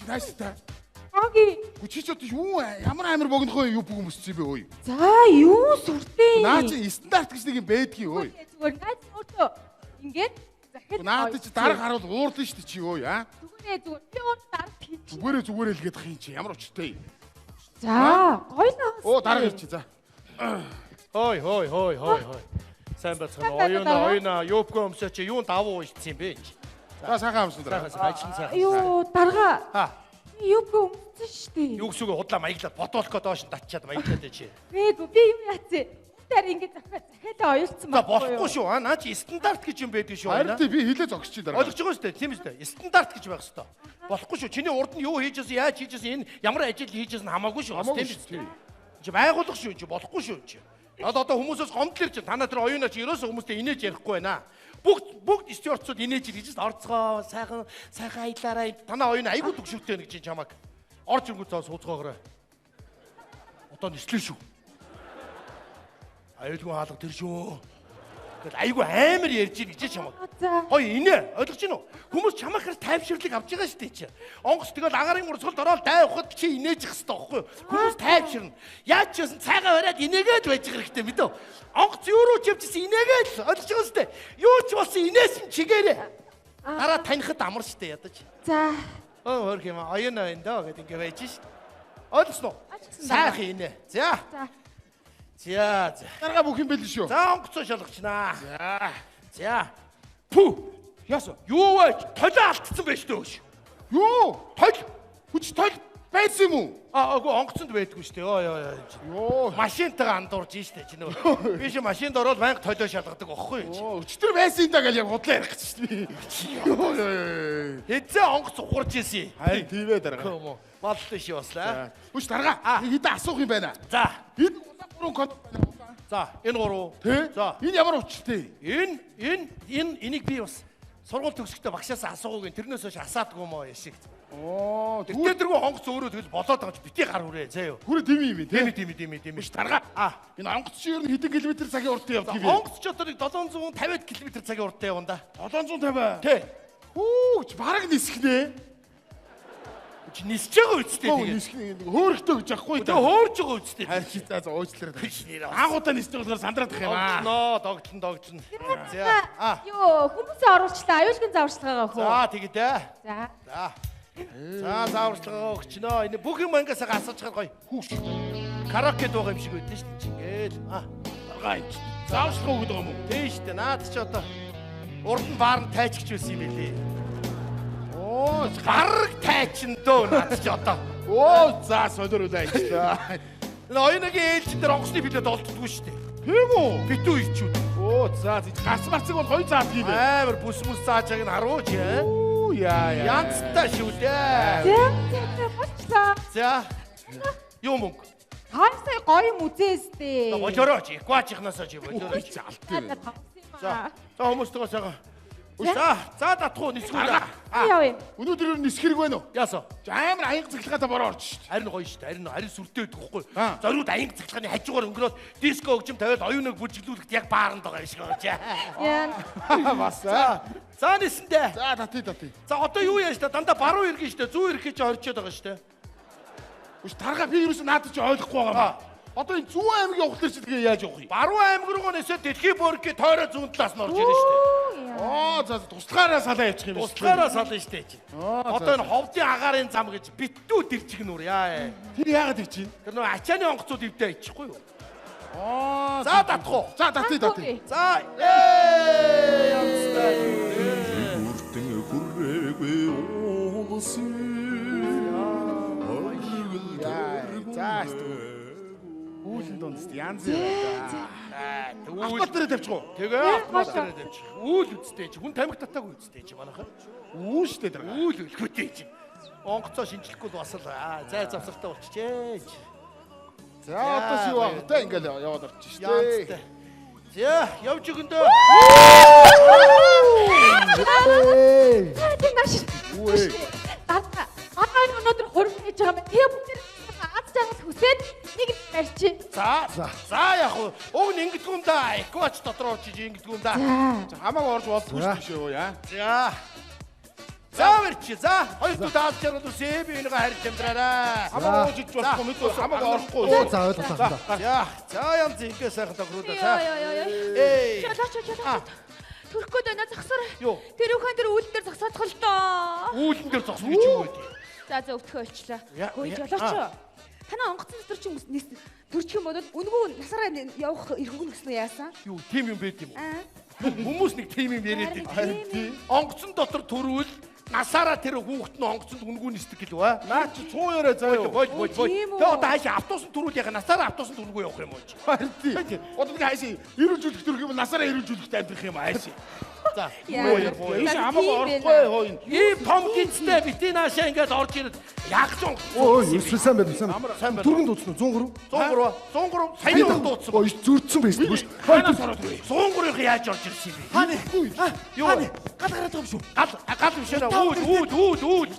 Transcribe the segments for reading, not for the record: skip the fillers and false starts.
Найс та. Оги. Чи ч одоо юу ямар амар богинохоо юу бүх өмссөн юм бэ ой. За юу сүртэй. Наа чи стандарт гэж нэг юм байдгийг ой. Зүгээр наад өөртөө ингээд захид. Наад чи дарга харуул уурлаа шүү дээ чи ой аа. Зүгээрээ зүгээр би өөр дарга хийчих. Зүгээрээ зүгээр л гээд хин чи ямар учиртай. За гоё л. Оо дарга ирчих за. Хой хой хой хой хой. Сайн байцгаана. Оюуна оюуна юбка өмсөө чи юун давуу уйлцсан юм бэ? За сайхан амсан дараа. Сайхан ажиллан сайхан. Юу дарга. Ха. Юбка өмссөн шүү дээ. Юу гэсэн үг худлаа маяглаад ботолко доош нь татчаад маяглаад чи. Үгүй би юу яацээ. Бүгдээр ингэ захиалаа ойлцсон байна. Болохгүй шүү. Аа наа чи стандарт гэж юм байдаг шүү. Харин тий би хилээ зогсчих дараа. Ойлгож байгаа шүү дээ. Тийм үү? Стандарт гэж байх хэрэгтэй. Болохгүй шүү. Чиний урд нь юу хийжсэн, яаж хийжсэн, энэ ямар ажил хийжсэн хамаагүй шүү. Тийм үү? Чи байгуулах шүү. Чи болохгүй шүү. Чи. Одоо хүмүүсээс гомдол ирж байна. Танаа тэр оюунаа чи ерөөсөө хүмүүстэй инээж ярихгүй байна. Бүгд стюардсууд инээж ирж орцгоо сайхан сайхан аялаарай. Танаа оюун айгүй төгшөлтэй нэг чинь чамаг. Орж ирэнгүүт заа сууцгоогоорой. Одоо нислээ шүү. Аюулгүй хаалга тэр шүү. Тэгэл айгүй амар ярьж ийн гэж чамаг. Хой инээ ойлгож байна уу? Хүмүүс чамаг хэр тайвширлыг авч байгаа шүү дээ чи. Онгоц тэгэл агарын урсгалд ороод дайвхад чи инээж их хэвээр байхгүй юу? Хүмүүс тайвширна. Яаж ч байсан цайгаа бариад инээгээд байж хэрэгтэй мэдөө. Онгоц юу руу ч явчихсан инээгээд л ойлгож байгаа шүү дээ. Юу ч болсон инээсэн чигээрээ. Дараа танихад амар шүү дээ ядаж. За. Өө хөрх юм аа оюун энэ дөө гэд ингэ байж ш. Ойлгосноо? Сайхан инээ. За. За. За за. Дарга бүх юм бэлэн шүү. За онгоцоо шалгачнаа. За. За. Пү. Яасан? Юу вэ? Толио алдсан байж төө. Юу? Тол. Хүч тол байсан юм уу? Аа үгүй онгоцонд байдгүй шүү дээ. Йоо ёо ёо. Йоо. Машинтайгаа андуурж штэ чи нөө. Би чи машинд ороод байнга толио шалгадаг байхгүй юу? Оо өчтөр байсан юм да гэж яг худлаа ярих гэж шүү дээ. Йоо ёо. Хэзээ онгоц ухарч исэн. Харин тийм ээ дарга. Маллаа ши баслаа. Хүч дарга. Хэдэн асуух юм байна. За. Энэ гурван код байна. За, энэ гурав. За. Энэ ямар учиртай? Энэ энэ энэ энийг би бас сургууль төгсөхдөө багшаас асуугаагүй. Тэрнээс хойш асаадгүй юм аа яшиг. Оо, тэргүй онгоц өөрөө тэгэл болоод байгаа ч бити гар хүрээ заа юу. Хүрээ тийм юм бэ, тийм тийм тийм тийм. Биш дарга. Аа, энэ онгоц чи ер нь хэдэн километр цагийн урттай явдаг юм бэ? Онгоц ч одоо нэг 750 км цагийн урттай явна да. 750. Тий. Хүү, бараг нисгэнэ. Чи нисэж байгаа үсттэй тэгээ. Нисгэнэ хөөрөхтэй гэж аахгүй да. Тэгээ хөөрж байгаа үсттэй. Харин чи за уучлаарай. Анх удаа нисдэг болохоор сандраадах юм аа. Догтлоо, догтлон, догтлон. За. Юу, хүмүүсээ оруулчлаа. Аюулгүй зааварчилгаагаа өгөө. За, тэгээ дээ. За. За. За, зааварчилгаагаа өгчнөө. Энэ бүх юм ангасаа асууж чад гоё. Хүүш. Караоке дуугаа юм шиг байдсан шүү дээ. Чи ингээл. Аа. Дарга энэ. Зааварчилгаа өгöd байгаа юм уу? Тийм шүү дээ. Наад чи одоо урд нь баар нь тайчгч байсан юм билий. Оо, гараг тайчин дөө наад чи одоо. Оо, за солиор үлээ ажиллаа. Энэ оюунагийн ээлжин дээр онгоцны билет олддоггүй шүү дээ. Тийм үү? Битүү ирчүүд. Оо, за гац марцыг бол хоёр заадг юм бэ. Амар бүс мүс зааж байгааг нь харуу чи. Оо, яа яа. Янзтай шүү дээ. За, за, болчлаа. За. Юу мөнгө? Хоёр сая гоё юм үзээс дээ. Болоорой чи. Эквачийнхнасаа чи болоорой. Алт. За. За хүмүүстэйгээ сайхан. За, за татах уу нисэх үү? Яа. Өнөөдөр ер нь нисэх хэрэг байна уу? Яасан? Амар аянга цахилгаатай бороо орж шүү дээ. Харин гоё шүү дээ. Харин харин сүртэй байдаг хгүй. Зориуд аянга цахилгааны хажуугаар өнгөрөөд диско хөгжим тавиад оюуныг бүжиглүүлэхэд яг бааранд байгаа юм шиг байна. Яа. Бас. За нисэндээ. За татъя татъя. За одоо юу яаж та дандаа баруун эргэн шүү дээ. Зүүн эргэх гэж орчоод байгаа шүү дээ. Үгүй тарга би ерөөсөө наадад чи ойлгохгүй байгаа юм. Одоо энэ зүүн аймгийн явахлаар чи тэгээ яаж явах юм? Баруун аймаг руу нисээд дэлхийн бөөргийн тойроо зүүн талаас нь орж ирнэ шүү дээ. Оо за туслахаараа салаа явчих юм шүү. Туслахаараа сална шүү дээ чи. Одоо энэ ховдын агаарын зам гэж битүү дэрчиг нүр яа. Тэр яагаад тийч юм? Тэр нөө ачааны онгоцууд ивдээ ичихгүй юу? Аа за татах уу? За татъя татъя. За ээ янзтай шүү дээ. Үрдэн хүрээгүй уулсын. За Үүлэн дунд янз юм да. Автомат дээр тавьчих уу? Тэгээ автомат дээр тавьчих. Үүл үсттэй чи хүн тамхи татаагүй үсттэй чи манайха. Үүл штэ дараа. Үүл өлгөөтэй чи. Онгоцоо шинжлэхгүй л бас л зай завсартай болчихжээ. За одоо юу аа та ингээл яваад орчих штэ. За явж өгөндөө. Тийм нааш. Үгүй. Дараа манай өнөөдөр хурим хийж байгаа юм. Тэгээ бүгд аз жаргал хүсээд нэг барьчих. За. За яг уу уг нь ингэдэггүй юм да. Эквач дотор орж иж ингэдэггүй юм да. За хамаагүй орж болдгүй шүү дээ яа. За. За барьчих. За хоёр дүү даалж жаргал үсээ би энийгээ харж амьдраарай. Хамаагүй ууж ич болохгүй мэд бас хамаагүй орохгүй. За ойлголоо. За за янз ингэ сайхан тохируулаа. За. Эй. Чолоо чолоо. Төрөх гээд байна зогсоор. Тэр үхэн тэр үүлэн дээр зогсоодох л доо. Үүлэн дээр зогсно гэж юу вэ? За за өвтгөө олчлаа. Хөөе жолооч. Танаа онгоцон дотор чи хүмүүс төрчих юм бол үнгүү насаараа явах эрхүүг нөснө яасан? Юу тийм юм байд юм уу? Хүмүүс нэг тийм юм яриад байдаг. Онгоцон дотор төрвөл насаараа тэр хүүхэд нь онгоцонд үнгүү нисдэг гэлүү аа? Наа чи 100 яриа заяа. Бож бож бож. Тэгээ одоо хаашаа автобусан төрүүл яхаа насаараа автобусан төрүүгүй явах юм уу чи? Харин тий. Одоо нэг хаашаа эрүүл жүлэх төрөх юм насаараа эрүүл жүлэхт амьдрах юм хаашаа. За. Боо яа. Ийш хамаагүй орохгүй хоо энэ. Ийм том гинцтэй бити наашаа ингээд орж ирээд яг ч Ой, сайн байна, сайн байна. Түргэн дуудсан уу? 103. 103. 103 саяны урд дуудсан. Ой, зүрдсэн байсан шүү. Хаанаас ороод ирв? 103-ыг яаж орж ирсэн юм бэ? Хааны. Юу? Гал гараад байгаа юм шүү. Гал гал биш ээ. Үүд үүд үүд үүд.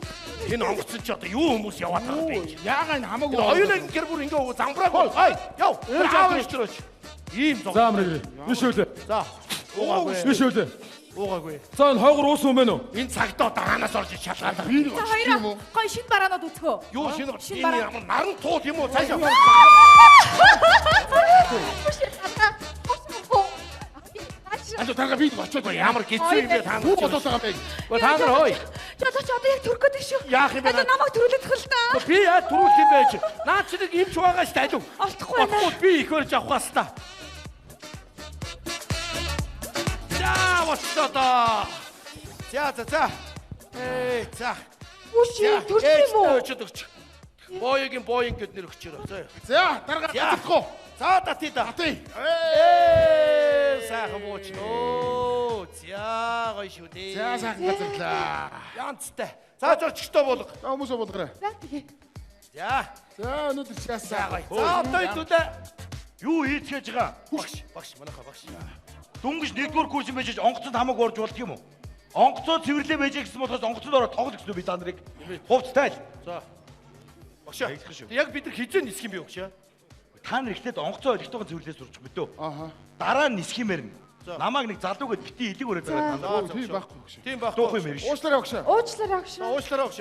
Энэ онгоцон чи одоо юу хүмүүс яваад байгаа юм бэ? Яагаа энэ хамаагүй. Хоёулаа гэр бүр ингээ замбрааг. Ай, яв. Аав ээж төрөөч. Ийм зог. За амрыг. Биш үлээ. За. Уугаагүй. Биш үлээ. Уугаагүй. За энэ хойгор уусан юм байна уу? Энэ цагт одоо хаанаас орж шалгаалаа. За хоёроо гой шинэ бараанууд үзхөө. Юу шинэ энэ ямар наран туул юм уу? Цаашаа. Алуу тарга би очоод ямар гизүү юм бэ та нар? Юу болоод байгаа юм бэ? Та нар хөөе. Жолооч одоо яг төрөх гээд шүү. Яах юм бэ? Одоо намайг төрүүлэх л та. Би яа төрүүлэх юм бэ чи? Наад чи нэг эмч байгаа шүү дээ алуу. Олдохгүй байна. Би их өрж авах бас та. За болчихлоо доо. За за за. Эй за. Үгүй төрчих юм уу? Очоод өгч. Боёгийн боён гэд нэр өгчөөрэй. За. За дарга татахгүй. За татъя да. Татъя. Ээ сайхан буучлоо. За гоё шүү дээ. За сайхан газарлаа. Янзтай. За зорчигчтой болго. За хүмүүсээ болгоорой. За тэгээ. За. За өнөөдөр чаасаа. За одоо хэдүүлээ. Юу хийцгээж байгаа? Багш, багш манайхаа багш. Дөнгөж нэгдүгээр курс юм байж онгоцонд хамаагүй орж болдго юм уу? Онгоцоо цэвэрлээ байж гэсэн болохоос онгоцонд ороод тоглох гэсэн үү би та нарыг? Хувцтай л. За. Багш. Яг бид нар хизээ нисэх юм бэ багш? Та нар эхлээд онгоцоо олигтойгоо цэвэрлээ сурчих мэдөө. Аха. Дараа нь нисэх юм ярина. Намайг нэг залуу гэд бити илэг өрөөд байгаа та нар. Тийм байхгүй багш. Тийм байхгүй. Дуух юм ярина. Уучлаарай багш. Уучлаарай багш. Уучлаарай багш.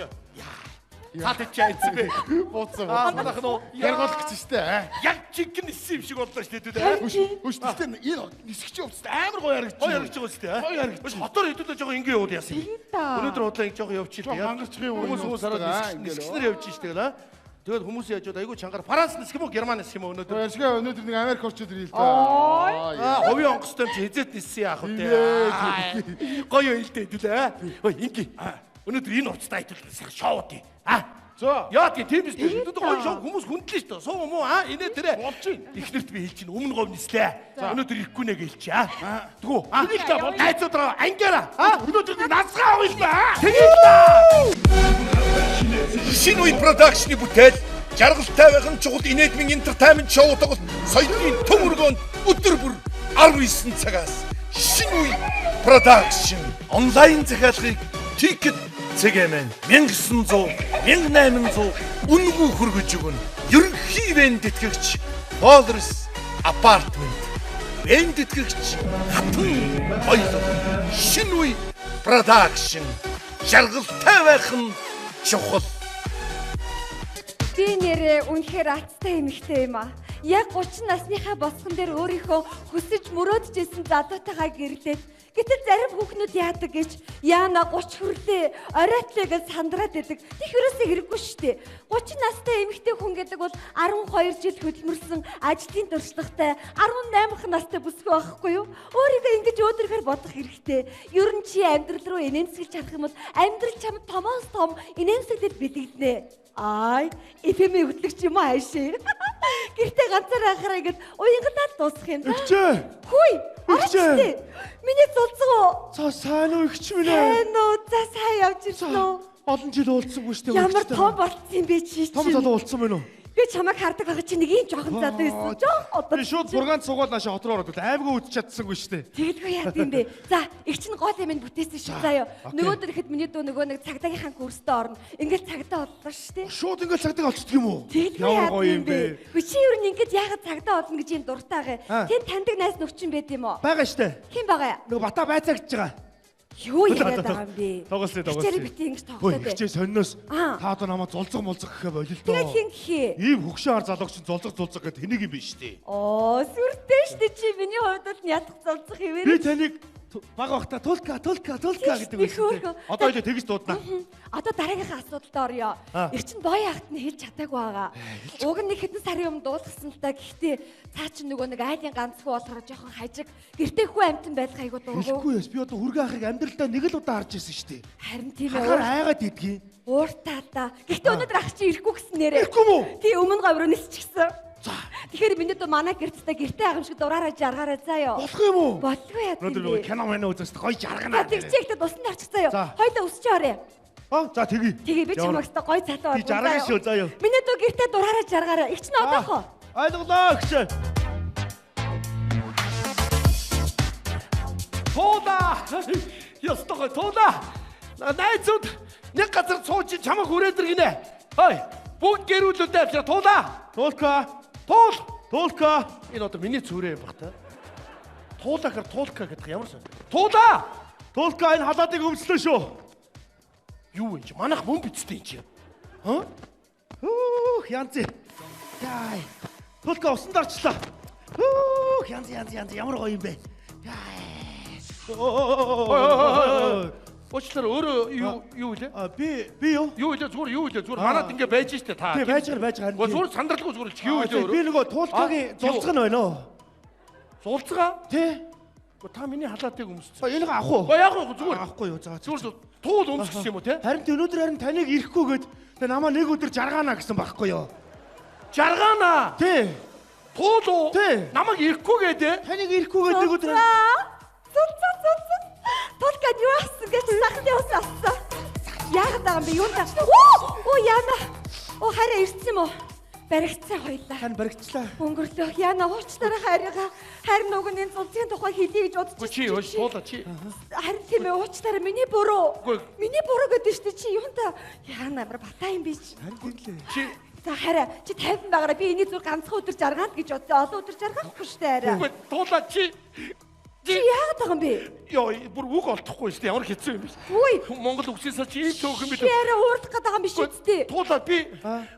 Цаад ичээ эцэн бэ. Бууцсан. Манайх нөө яргуулах гэж штэ. Яг жинхэнэ ниссэн юм шиг боллоо штэ дээ. Хүш тэгтээ энэ нисгч явцсан амар гоё харагдчих. Гоё харагдчих гоё штэ. Гоё харагдчих. Хүш хотоор хэдүүлээ жоохон ингэ явуул яасан юм. Өнөөдөр худлаа ингэ жоохон явчих л яа. Хангарчих юм. Хүмүүс хараад нисгчнэр явж штэ гэлээ. Тэгээд хүмүүс яаж айгүй чангаар Франц нисэх юм уу Герман нисэх юм уу өнөөдөр? Яшгаа өнөөдөр нэг Америк орчод ирээ л да. Аа хувийн онгоцтой юм чи хизээт ниссэн яах вэ? Гоё хэлтэй хэдүүлээ. Ой ингэ. Өнөөдөр энэ хувцастай хэдүүлээ сайхан шоу дий. А? За. Яа тийм тийм биз дээ. Өнөөдөр гоё шоу хүмүүс хүндлээ шүү дээ. Суу юм уу? А инээ тэрэ. Болж байна. Эхнэрт би хэлж чинь өмнө говь нислээ. Өнөөдөр ирэхгүй нэ гэлч аа. Тэгүү. Тэнийг та бол найзуудаа ангиараа. А өнөөдөр нэг насгаа авах юм ба. Тэгээд та. Шинэ үе продакшны бүтээл жаргалтай байх нь чухал инээдмийн entertainment шоу тоглолт соёлын төв өргөөнд өдөр бүр 19 цагаас шинэ үе production онлайн захиалгыг ticket CGM 1900 1800 үнэгүй хүргэж өгнө. Ерөнхий ивент тэтгэгч Follers Apartment, ивент тэтгэгч Хатан Баялаг, шинэ үе production жаргалтай байх нь чухал. Би нэрээ үнэхээр азтай эмэгтэй юм аа. Яг 30 насныхаа босгон дээр өөрийнхөө хүсэж мөрөөдөж исэн залуутайгаа гэрлээд гэтэл зарим хүүхнүүд яадаг гэж яана 30 хүрлээ оройтлээ гэж сандраад байдаг. Тех ерөөсөө хэрэггүй шүү дээ. 30 настай эмэгтэй хүн гэдэг бол 12 жил хөдөлмөрсөн ажлын туршлагатай 18 настай бүсгүй байхгүй юу? Өөрийгөө ингэж өөдрөхөр бодох хэрэгтэй. Ер нь чи амьдрал руу инээмсэглэж харах юм бол амьдрал чамд томоос том инээмсэглэл бэлэгдэнэ. Ай, FM-ийн хөтлөгч юм аа хайшээ. Гэртээ ганцаараа анхаараа ингэж уянгалаад дуусах юм. Игчээ. Хүй, орчтой. Миний зулцсан уу? За сайн уу игч минь ээ. Сайн уу? За сайн явж ирсэн үү? Олон жил уулзсангүй шүү дээ. Ямар том болцсон юм бэ чи Том чинь? залуу уулзсан байна уу? Би чамайг хардаг байгаа чи нэг ийм жоохон залуу байсан. Жоох одоо. Би шууд бургаанд суугаад наашаа хот руу ороод аймгүй үдч чадсангүй шүү дээ. Тэгэлгүй яад юм бэ? За, их чинь гол юм бүтээсэн шүү заяа. Нөгөөдөр ихэд миний дүү нөгөө нэг цагдаагийнхаа курстээ орно. Ингээл цагдаа боллоо шүү дээ. Шууд ингээл цагдаа олцдог юм уу? Тэгэлгүй Ямар яад гоё юм юм бэ? бэ? Үгүй чи ер нь ингэж яагаад цагдаа олно гэж юм дуртай байгаа. Аа. Тэнд таньдаг найз нөхчин байд юм уу? Байгаа штэ. Хэн байгаа? Нөгөө бата байцаа гэж байгаа. Юу яриад байгаа юм бэ? Тоглосон тоглосон. Хичээрээ бити ингэж тоглоод. Хичээ сонноос та одоо намайг зулцах мулцах гэхэ болил доо. Тэгээд хин гэхээ? Ийм хөгшин хар залууг чинь зулцах зулцах гэдэг тэнийг юм биш үү? Оо, сүртэй штэ чи миний хувьд бол ядах зулцах юм. Би таныг баг багта тулка тулка тулка гэдэг байсан. Одоо хоёул тэгж дуудана. Одоо дараагийнхаа асуудалд орё. Эр чинь боё ахт нь хэлж чадаагүй байгаа. Уг нь нэг хэдэн сарын өмнө дуулгасан л та. Гэхдээ цаа чинь нөгөө нэг айлын ганцхан болохоор жоохон хажиг гэртээ хүү амтан байх айгуу дургу. Хэлэхгүй яс би одоо хүргээ ахыг амьдралдаа нэг л удаа харж ирсэн шүү дээ. Харин тийм ээ. Хахаар айгаад идэгин. Ууртаа та. Гэхдээ өнөөдөр ах чи ирэхгүй гэсэн нэрээ. Ирэхгүй мүү? Тий өмнө говь руу нисчихсэн. Тэгэхээр миний дүү манай гэртээ гэртээ агамшиг дураараа жаргаарай заа ёо. Болох юм уу? Болгүй яа. Өнөөдөр нөгөө кино мэн үзээс гоё жаргана. Тэгчээхдээ тусанд орчих заа ёо. Хоёлаа өсч орё. Аа за тэгье. Тэгээ би чамайг өстө гоё залуу болгоно. Би жаргана шүү заа ёо. Миний дүү гэртээ дураараа жаргаарай. Их чинь одоохоо. Ойлголоо гэж. Туула. Ёстой туула. Найзууд нэг газар сууж чамайг хүрээд иргинэ. Хой. Бүгд гэрүүлүүдээ авчаа туула. Туулка. Туул. Туулка. Энэ одоо миний зүрээ юм бах та. Туулаа гэхэр туулка гэдэг ямар сон. Туулаа. Туулка энэ халаатыг өмслөө шүү. Юу вэ чи? Манайх мөн бицтэй юм чи. Хаа? Хөөх янз. Яй. Туулка усанд орчлоо. Хөөх янз янз янз ямар гоё юм бэ. Яй. Уучлаарай өөрөө юу юу илээ? Би юу? Юу илээ зүгээр юу илээ зүгээр манад ингээ байж штэ та. Тий байж байгаа байж байгаа. Зүгээр сандралгүй зүгээр чи юу илээ өөрөө? Би нөгөө туулкагийн зулцга нь байна уу? Зулцгаа? Тий. Та миний халаатыг өмссөн. Энийг авах уу? Уу яг уу зүгээр. Авахгүй юу за. Зүгээр туул өмсөх юм уу те? Харин өнөөдөр харин таныг ирэхгүй гээд тэгээ намаа нэг өдөр жаргаана гэсэн байхгүй юу? Жаргаана. Тий. Туул уу? Тий. Намайг ирэхгүй гээд те? Таныг ирэхгүй гээд нэг өдөр Зулцаа зулцаа. Тулкад юу асан гэж сахны ус ассан. Яагаад байгаа юм бэ? Юунда? Оо яана. Оо хараа ирсэн юм уу? Баригдсан хоёлаа. Тань баригдчлаа. Өнгөрлөө. Яана уучлаарай хайрыгаа. Харин уг нь энэ зулцын тухай хэлье гэж бодож чи өөш туулаа чи. Харин тийм ээ уучлаарай миний буруу. Миний буруу гэдэг шүү дээ чи юунда? Яана амар батаа юм би чи. Харин тийм лээ. Чи За хараа чи 50 байгаараа би энийг зүр ганцхан өдөр жаргаана гэж бодсон. Олон өдөр жаргаахгүй шүү дээ арай. Үгүй туулаа чи. Чи яагаад байгаа юм бэ? Йоо, бүр үг олдохгүй шүү дээ. Ямар хэцүү юм бэ? Үгүй. Монгол үгсээсээ чи ийм цөөхөн бид. Чи арай уурлах гээд байгаа юм биш үсттэй. Туулаа би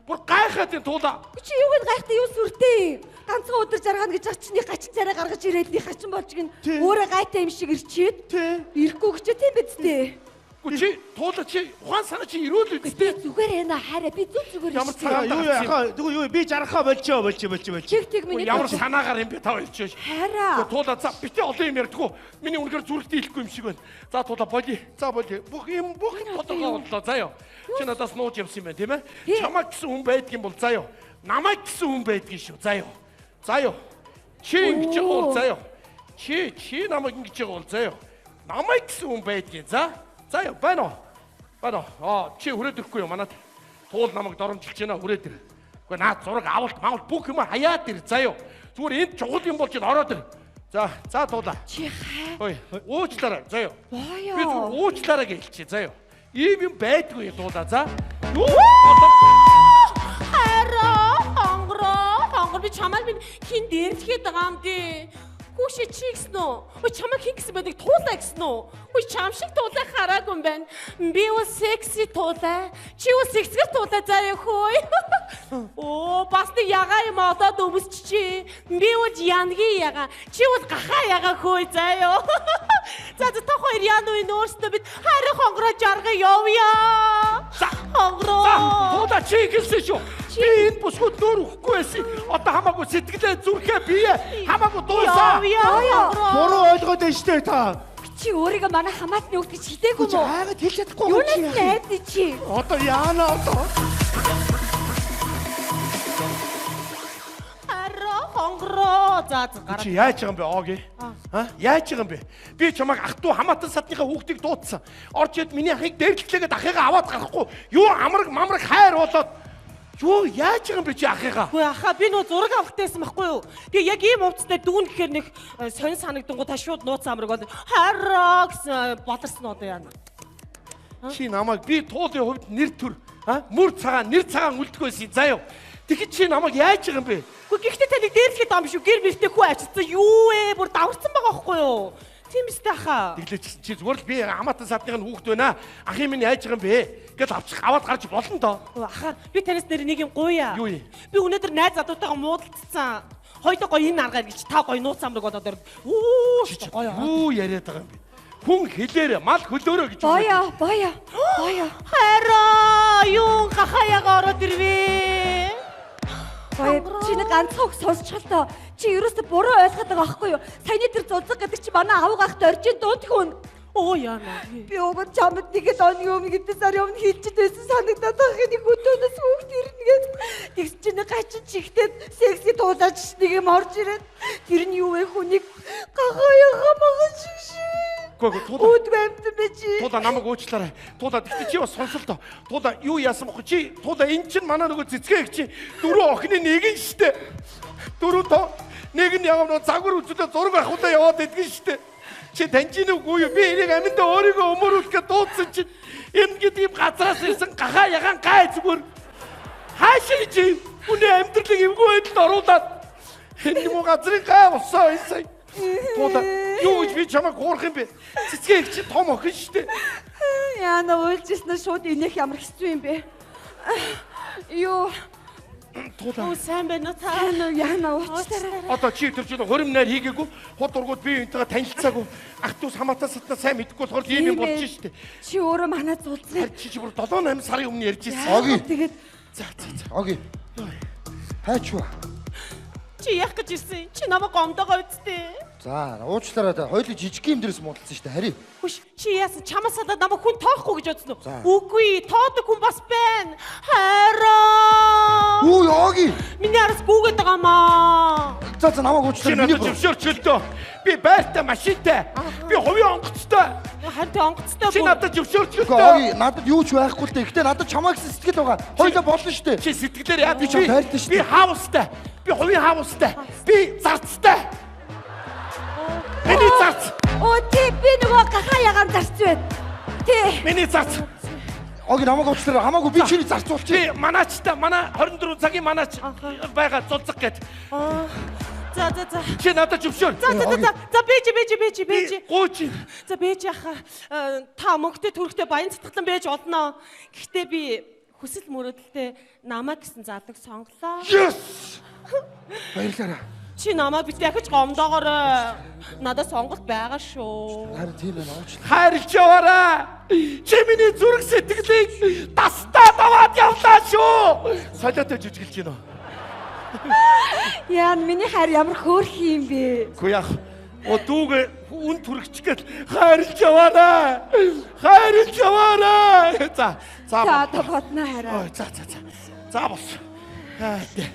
бүр гайхаад энэ туулаа. Чи юуг нь гайхтай юу сүртэй юм? Ганцхан өдөр жаргаана гэж чинь хачин царай гаргаж ирээд нэг хачин болж гин өөрөө гайтай юм шиг ирчээд. Ирэхгүй гэж тийм биз дээ. Үгүй чи туулаа чи ухаан санаа чи ирүүл үсттэй. Зүгээр ээ хараа би зүг зүгээр Ямар цагаан Юу яхаа тэгвэл юу би жаргахаа болчихоо болчих болчих болчих. Тэг тэг миний Ямар санаагаар юм бэ та хоёр чи. Хараа. Туулаа за бити олон юм ярьдгүү. Миний үнэхээр зүрхтэй хэлэхгүй юм шиг байна. За туулаа боли. За боли. Бүх юм бүх тодорхой боллоо заа юу. Чи надаас нууж явсан юм байна тийм ээ? Чамайг гэсэн хүн байдг юм бол заа юу. Намайг гэсэн хүн байдгийг шүү заа юу. За юу. Чи ингэж байгаа бол заа юу. Чи чи намайг ингэж байгаа бол заа юу. Намайг гэсэн хүн байдгийг за. За юу байна уу? Байна уу? Аа чи хүрээд ирэхгүй юу манад? Туул намайг доромжилж байна хүрээд ир. Үгүй наад зураг авалт маавал бүх юм хаяад ир заа юу. Зүгээр энд чухал юм бол чи ороод ир. За за туулаа. Чи хай. Ой уучлаарай заа юу. Боёо. Би зүгээр уучлаарай гэж хэлчихье заа юу. Ийм юм байдгүй туулаа за. Юу? Хараа хонгороо хонгор би чамайг минь хин дээрлэхэд байгаа юм дээ. Хүүшээ чи гэсэн үү? Ой чамайг хин гэсэн байдаг туулаа гэсэн үү? Ой чам шиг туулаа хараагүй юм байна. Би бол секси туулаа. Чи бол сексгэр туулаа заа хөөе. Оо бас нэг ягаа юм одоод өмсч чи. Би бол янгийн ягаа. Чи бол гахаа ягаа хөөе заа юу. За за та хоёр яан уу энэ өөрсдөө бид харин хонгороо жаргая явъя. Хонгороо. За туулаа чи хэлсэн шүү. Би энэ бүсгүйд нөр өгөхгүй байсан. Одоо хамаагүй сэтгэлээ зүрхээ бие хамаагүй дуусаа. Буруу ойлгоод байна штэ та. Чи өөрийгөө манай хамаатны хүүхд гэж хэлээгүй мүү? Айгаад хэлж чадахгүй Юунаас найдаа чи? Одоо яана одоо. Хараа хонгороо. За за гараа. Чи яаж байгаа юм бэ Оги? А? Яаж байгаа юм бэ? Би чамайг ах トゥ хамаатан садныхаа хүүхдийг дуудсан. Орж ид миний ахыг дээрлэхлээгээд ахыгаа аваад гарахгүй. Юу амраг мамраг хайр болоод юу яаж байгаа юм бэ чи ахыгаа? Үгүй ахаа би нөө зураг авах гэсэн байхгүй юу? Тэгээ яг ийм увцтай дүүн гэхээр нэг сонь санагдангуу та шууд нууц амраг бол хараа гэсэн болорсон одоо яана. Чи намайг би туулын хувьд нэр төр мөр цагаан нэр цагаан үлдэх байсан заа юу. Тэгэхэд чи намайг яаж байгаа юм бэ? Үгүй гэхдээ таныг дээрлэхэд ам шүү. Гэр мөртэй хүү авчирсан юу вэ? Бүр даварцсан байгаа байхгүй юу? Тийм үстэй хаа. Тэглээч гэсэн чи зүгээр л би хамаатан садных нь хүүхэд байна. Ахын минь яаж байгаа юм бэ? Гэл авчих аваад гарч болно доо. Аха би танаас нэр нэг юм гуйя. Юу юм? Би өнөөдөр найз залуутайгаа муудалцсан. Хоёлоо гоё энэ аргаар гэж та гоё нууц амраг болоод ор. Үу гоё. Юу яриад байгаа юм бэ? Хүн хэлээрэ мал хөлөөрөө гэж. Боё, боё. Боё. Хараа юун гахаяга ороод ирвэ. Боё, чи нэг ганцхан үг сонсчихол тоо. Чи ерөөсө буруу ойлгоод байгаа байхгүй юу? Саяны тэр зулзаг гэдэг чи манай авга ахт оржин дунд хүн. Оо яана. Би уг нь чамд нэг л оны өмнө хэдэн сарын өмнө хэлчихэд байсан санагдаад байгаа нэг өдөөнөөс хүүхд ирнэ гэж. Тэгсэн чи нэг гачин чихтэй секси туулаач нэг юм орж ирээд тэр нь юу вэ хүнийг гахаяга махан шиг шиг. Үгүй туулаа. Үүдгүй амтан бэ чи. Туулаа намайг уучлаарай. Туулаа тэгтээ чи бас сонсол тоо. Туулаа юу яасан бохоо чи туулаа эн чинь манай нөгөө цэцгээ их чи дөрөв охины нэг нь штэ. Дөрөв тоо нэг нь яг нөгөө загвар үзүүлээ зураг авахудаа яваад идэгэн штэ. Чи таньж үгүй юу? Би энийг аминдаа өөрийгөө өмөрүүлэх гэж дуудсан чинь энэ гэдэг юм газраас ирсэн гахаа ягаан гай зүгээр хаашаа чи хүний амьдралыг эвгүй байдалд оруулаад энэ юм уу газрын гай болсон энэ сая. Туулаа юу гэж би чамайг хуурах юм бэ? Цэцгээ их чи том охин штэ. Яна уйлжсэн нь шууд инех ямар хэцүү юм бэ? Юу Туулаа. Оо сайн байна уу та? Сайн уу Яна уучлаарай. Одоо чи тэр чинь хурим найр хийгээгүй хот ургууд би энтэйгээ танилцаагүй ах дүүс хамаатан сатна сайн мэдэхгүй болохоор ийм юм болж штэ. Чи өөрөө манай зулцыг Чи чи бүр 7 8 сарын өмнө ярьж ирсэн. Оги. Тэгээд за за за. Оги. Хайчва. Чи яах гэж ирсэн? Чи намайг гомдоогоо үсттэй. За, уучлаарай да. Хоёулаа жижиг юм дээрээс муудалцсан шүү дээ. Хари. Хүш чи яасан чамаас салаад намайг хүн тоохгүй гэж бодсон За. уу? Үгүй, тоодог хүн бас байна. Хайраа. Үу, Оги. Миний араас гүгээд байгаа маа. За за намайг Чи уучлаарай. надад Миний буруу. зөвшөөрч өлтөө. Би байртай машинтай. Би хувийн онгоцтой. Харин тэ онгоцтой Чи надад зөвшөөрч Үгүй, Оги, өлтөө. надад юу ч байхгүй л дээ. Гэтэ надад чамайг гэсэн сэтгэл байгаа. Хоёулаа болно шүү дээ. Чи сэтгэлээр яа Би чам хайртай шүү Би дээ. хаустай. Би хувийн хаустай. Би зарцтай. Миний зарц. Оо тий би нөгөө гахаа ягаан зарц байд. Тий. Миний зарц. Оги намайг уучлаарай. Хамаагүй би чиний зарцуулчих. Би манаачтай манай 24 цагийн манаач байгаа зулцаг гэд. За за за. Чи надад зөвшөөр. За за за за бэж бэж бэж бэж. Гууч. За бэж яха. Та мөнгөтэй төрхтэй баян цатгалан байж олноо. Гэхдээ би хүсэл мөрөөдөлтэй намайг гэсэн залууг сонголоо. Yes. Баярлалаа. Чи намайг бит дахиж гомдоогоорой. Надад сонголт байгаа шүү. Харин тийм байна. Уучлаарай. Хайрлж яваарай. Чи миний зүрх сэтгэлийг дастаа даваад явлаа шүү. Солиотой жүжиглэж гинөө. Яна миний хайр ямар хөөрхөн юм бэ? Үгүй яах. О дүүгээ үн түргчих гээд хайрлж яваарай. Хайрлж яваарай. За за. За одоо бодно хайраа. Ой за за за. За бос. Аа тэ.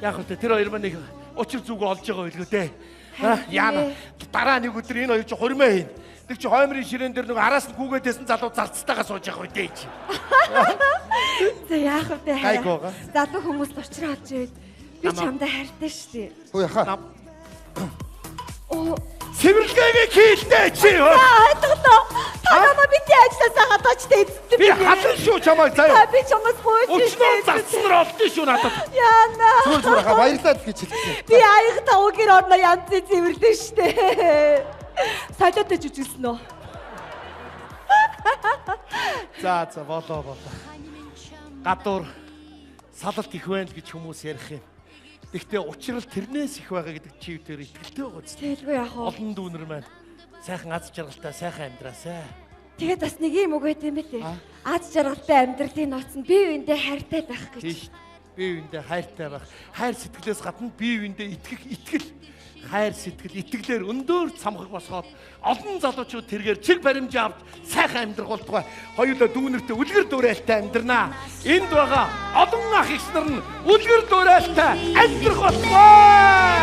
Яг үгүй тэр хоёр маань нэг учир зүгөө олж байгаа байлгүй дээ. Аа яана дараа нэг өдөр энэ хоёр чи хурмаа хийн. Тэг чи хоймрын ширээн дээр нэг араас нь гүгээд байсан залуу зарцтайгаа сууж явах үү дээ чи. За яах вэ хайраа? Гайгүй байгаа. Залуу хүмүүс учраа олж ивэл би чамдаа хайртай шүү дээ. Үгүй яхаа. Оо Цэвэрлэгээгээ хийлдэ чи. За ойлголоо. Та намайг бити ажилласаа хадаач тэ эзэнтэй. Би халан шүү чамайг Та заяа. би чамаас гуйж Өчнөө зарцнаар олдсон шүү надад. Яна. Зүгээр зүгээр хаа баярлалаа л гэж хэлсэн. Би аяг тавгэр орно янзын цэвэрлэн штэ. Солиотой жүжиглсэн үү? За за болоо болоо. Гадуур салалт их байна л гэж хүмүүс ярих юм. Гэхдээ учрал тэрнээс их байгаа гэдэг чи тэр итгэлтэй байгаа зү. Тэгэлгүй яах вэ? Олон дүүнер маань сайхан аз жаргалтай сайхан амьдраасай. Тэгээд бас нэг юм үг байт юм бэлээ. Аз жаргалтай амьдралын нууц нь бие биендээ хайртай байх гэж. Тийм шүү дээ. Бие биендээ хайртай байх. Хайр сэтгэлээс гадна бие биендээ итгэх итгэл. Хайр сэтгэл итгэлээр өндөр цамхаг босгоод олон залуучууд тэргээр чиг баримжаа авч сайхан амьдрах болтугай. Хоёулаа дүүнертэй үлгэр дуурайлтай амьдрнаа. Энд байгаа олон ах эгч нар нь үлгэр дуурайлтай амьдрах болтугай.